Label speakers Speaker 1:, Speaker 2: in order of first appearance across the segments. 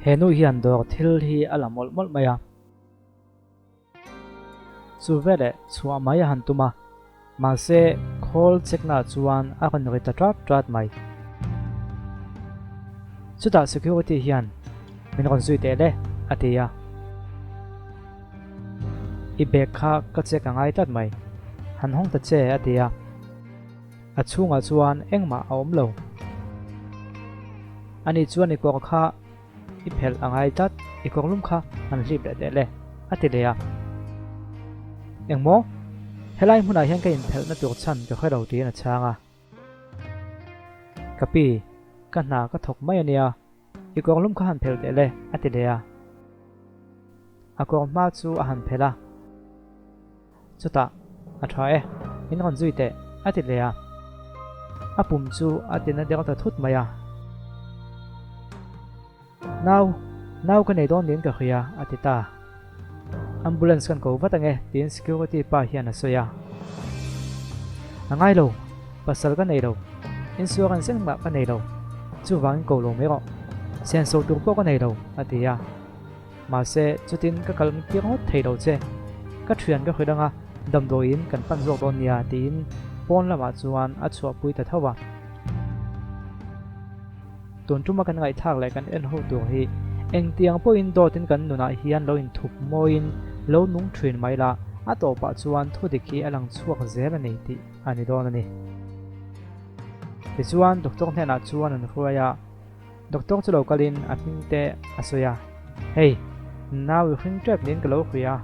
Speaker 1: He nu hian dawr thil hi a la mawlh mawlh mai a. Chu veleh chhuah mai a han tum a, mahse khawl cheknaah chuan a rawn ri ta ṭat ṭat mai. Chutah security hian min rawn zui teh le a ti a. I bag kha ka check a ngai tlat mai, han hawng ta che a ti a. A chhungah chuan engmah a awm lo. Ani chuan i kawr kha I phelh a ngai tlat, i kawrlum kha han hlip leh teh le, a ti leh a. Engmaw? Helai hmunah hian ka inphelhna tur chhan ka hre lo tiin a chhang a. Ka pi, ka hna ka thawk mai a nia, i kawrlum kha han phelh teh le, a ti leh a. A kawr hma chu a han phelh a. Chutah, A tha e, min rawn zui teh, a ti leh a. A pum chu a tina deuh ta thut mai a. Nau, nau ka nei dawn niin ka hria, a ti ta. Ambulance kan ko vat ange, tiin security pa hian a sawi a. A ngai lo, pasal ka nei lo, insurance engmah ka nei lo, chuvangin ko lo mai rawh, senso tur pawh ka nei lo, a ti a. Mahse, chutin ka kal tir ngawt thei lo che. Ka thian ka hrilh anga damdawiin kan pan zawk dawn nia tiin pawn lamah chuan a chhuahpui ta tho a. Tun tuma kan ngaihthlak leh kan en ho tur hi engtiang pawhin dawtin kan nunah hian lo inthup mawiin lo nung thin mai la, a tawpah chuan thudik hi a lang chhuak zel a ni tih a ni dawn a ni. Tichuan, doctor hnenah chuan an hruai a. Doctor chu lo kalin a hming te a sawi a, Hei, nau i hring tep niin ka lo hria a,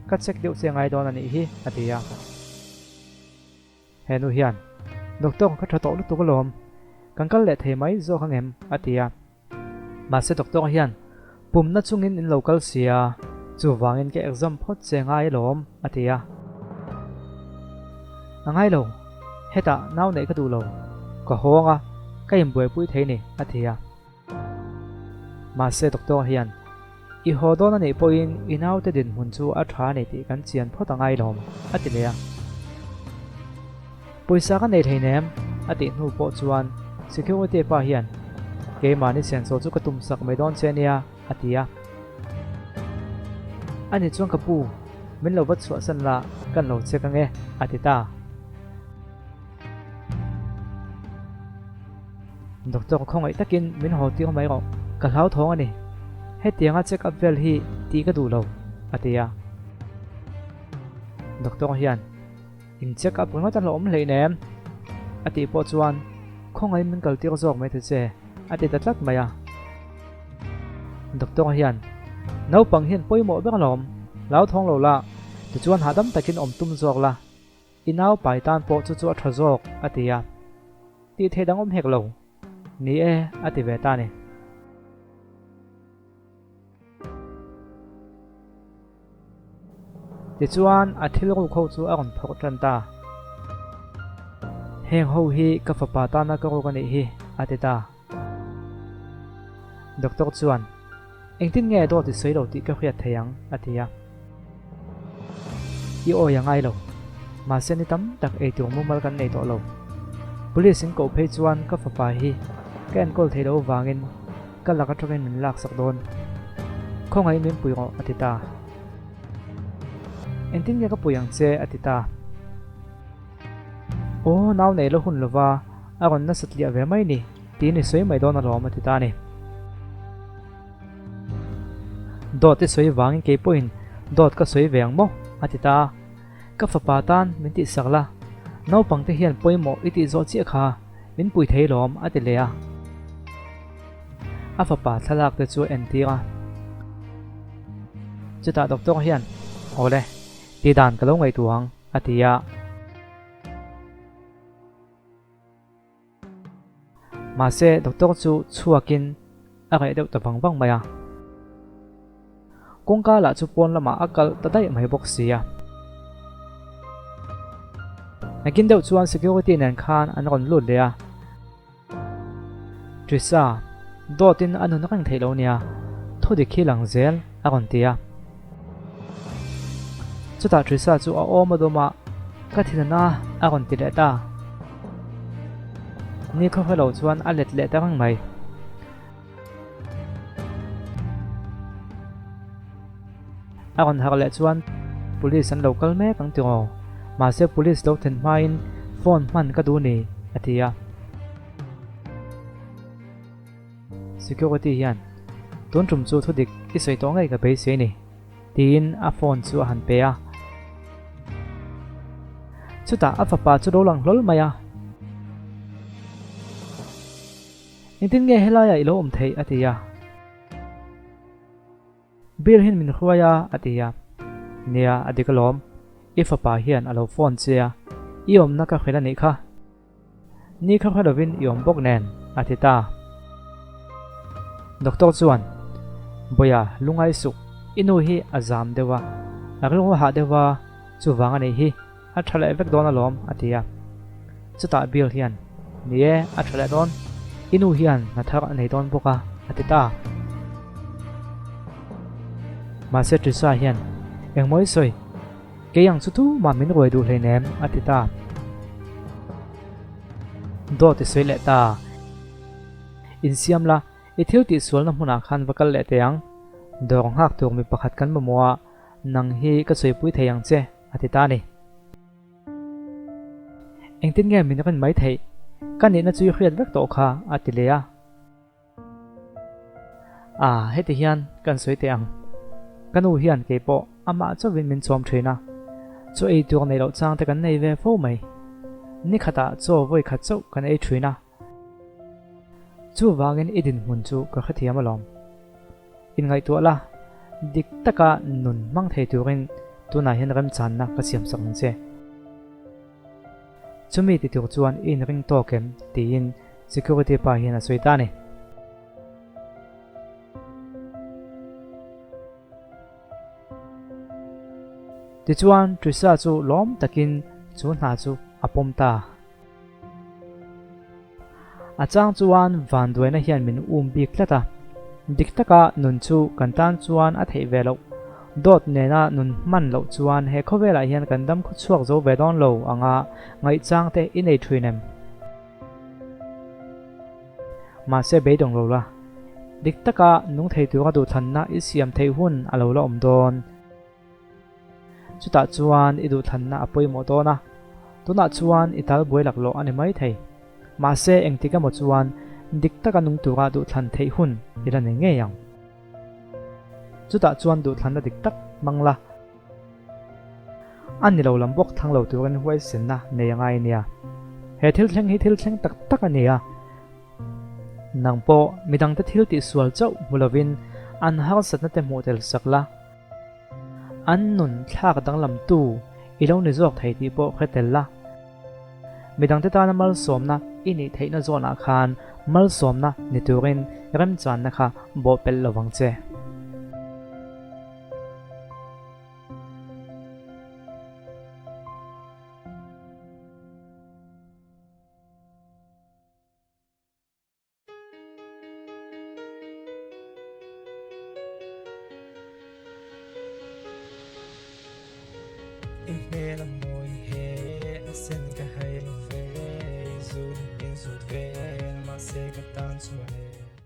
Speaker 1: ka check deuh che ngai dawn a nih hi, a ti a. He nu hian, Doctor ka tha tawh lutuk alawm, kan kal leh thei mai zawk ang em? a ti a. Mahse doctor hian, Pumna chungin in lo kal sia, chuvangin ka exam phawt che ngai alawm, a ti a. A ngai lo, hetah nau neih ka duh lo, ka hawng a, ka inbuaipui thei ni, a ti a. Mahse doctor hian, I haw dawn a nih pawhin i naute dinhmun chu a tha a ni tih kan chian phawt a ngai lawm, a ti leh a. Pawisa ka nei hleinem, a tih hnu pawh chuan security pa hian, Keimahni senso chu ka tum sak mai dawn che nia, a ti a. Ani chuan ka pu, min lo va chhuahsan la, kan lo check ange, a ti ta. Doctor khawngaih takin min haw tir mai rawh, ka hlauthawng a ni. Hetianga check up vel hi tih ka duh lo, a ti a. Doctor hian. In check up ringawt a hlawhawm hleih nem? A tih pawh chuan khawngaih min kal tir zawk mai ta che a ti ta tlat mai a. Doctor hian naupang hian pawimawh ber alawm, hlauthawng lo la, tichuan hahdam takin awm tum zawk la, i nau pai tan pawh chu chu a tha zawk a ti a. Tih theih dang awm hek lo. Ni e a ti ve ta a ni. Tichuan, a thil ruk ho chu a rawn phawrh tan ta. Heng ho hi ka fapa tana ka ruk a nih hi, a ti ta. Doctor chuan, Engtin nge dawt i sawi lo tih ka hriat thei ang? a ti a. I awi a ngai lo. Mahse ni tam tak ei tur mumal kan nei tawh lo. Police in koh phei chuan ka fapa hi ka enkawl thei lo vangin Ka lak atangin min laksak dawn. Khawngaih min pui rawh a ti ta. Engtin nge ka pui ang che a ti ta. Aw nau nei la hun lova a rawn nasa tliah ve mai ni tiin i sawi mai dawn alawm a ti ta a ni. Dawt i sawi vangin kei pawhin dawt ka sawi ve ang maw a ti ta a. Ka fapa tan min tihsak la, naupangte hian pawimawh i tih zawh chiah kha min pui thei lawm a ti leh a. A fapa thlalak te chu a entir a. Chutah doctor hian, Awle, ti dan ka lo ngaihtuah ang, a ti a. Mahse, doctor chu chhuakin a reh deuh ta vang vang mai a. Kawngka lah chu pawn lamah a kalh ta daih mai bawk si a. Nakin deuh chuan security nen khan an rawn lut leh a. Trisa, dawtin a nun reng theih lo nia, thu dik hi lang zel a rawn ti a. Chutah Trisa chu a awm a dawm a, ka thin a a rawn ti leh ta. Ni khaw hre lo chuan a let leh ta reng mai. A rawn harh leh chuan Police an lo kal mek ang tiraw? Mahse Police lo then hmain phone hman ka duh ni, a ti a. Security hian, Tun tum chu thudik i sawi tawh ngei ka beisei ni, tiin a phone chu a han pe a. Chutah a fapa chu lo lang hlawl mai a. Engtin nge helaiah i lo awm theih? a ti a. Bill hian min hruai a, a ti a. Nia, a dik alawm. I fapa hian a lo phone che a, i awmna ka hrilh a nih kha. Ni kha hre lovin i awm bawk nen, a ti ta. Doctor chuan, Bawia, lungai suk, i nu hi a zam deuh a, a rilru hah deuh a, chuvang a nih hi, a tha leh vek dawn alawm, a ti a. Chutah Bill hian, Ni e, a tha leh dawn, i nu hian hna thar a nei dawn bawk a, a ti ta. Mahse Trisha hian, Engmaw i sawi? Kei ang chu tumah min ruai duh hleinem, a ti ta. Dawt i sawi leh ta. Insiam la, i thil tihsualna hmunah khan va kal leh teh ang. Dawr nghak tur mi pakhat kan mamawh a, nang hi ka sawipui thei ang che, a ti ta a ni. Engtin nge min rin mai theih? Ka nihna chu i hriat vek tawh kha, a ti leh a. Ah, heti hian kan sawi teh ang. Ka nu hian kei pawh amah chauhin min chawm thin a, chaw ei tur neih loh chang te kan nei ve fo mai. Ni khatah chaw vawi khat chauh kan ei thin a. Chuvangin i dinhmun chu ka hrethiam alawm. Inngaihtuah la, dik taka nun hmang thei turin tunah hian remchanna ka siamsak ang che. Chumi ti tur chuan i inring tawk em? tiin security pa hian a sawi ta a ni. Tichuan Trisha chu lawm takin chu hna chu a pawm ta. A chang chuan vanduaina hian min um bik tlat a, dik taka nun chu kan tan chuan a theih ve loh. Dawt nena nun hman loh chuan he khawvelah hian kan dam khaw chhuak zo ve dawn lo anga ngaihchang te i nei thin em? Mahse beidawng lo la, dik taka nung thei tura duhthlanna i siam theih hun a lo la awm dawn. Chutah chuan i duhthlanna a pawimawh dawn a, tunah chuan i tal buai laklawh a ni mai thei. Mahse engtik emaw chuan dik taka nung tura duhthlan theih hun i la nei ngei ang. Chutah chuan duhthlanna dik tak hmang la, a ni lo lam bawk thlang lo turin huaisenna nei a ngai nia. He thil thleng hi thil thleng tak tak a ni a, nang pawh midangte thil tihsual chauh hmu lovin an harsatna te hmuh tel sak la, An nun thlak danglamtu i lo ni zawk thei tih pawh hre tel la. Midangte tana malsawmna i nih theihna zawnah khan malsawmna ni turin remchanna kha bawhpelh lo vang che.
Speaker 2: I hmel a mawi he a sen ka hai lo ve, i zut in zut vel mahse ka tan chuan e.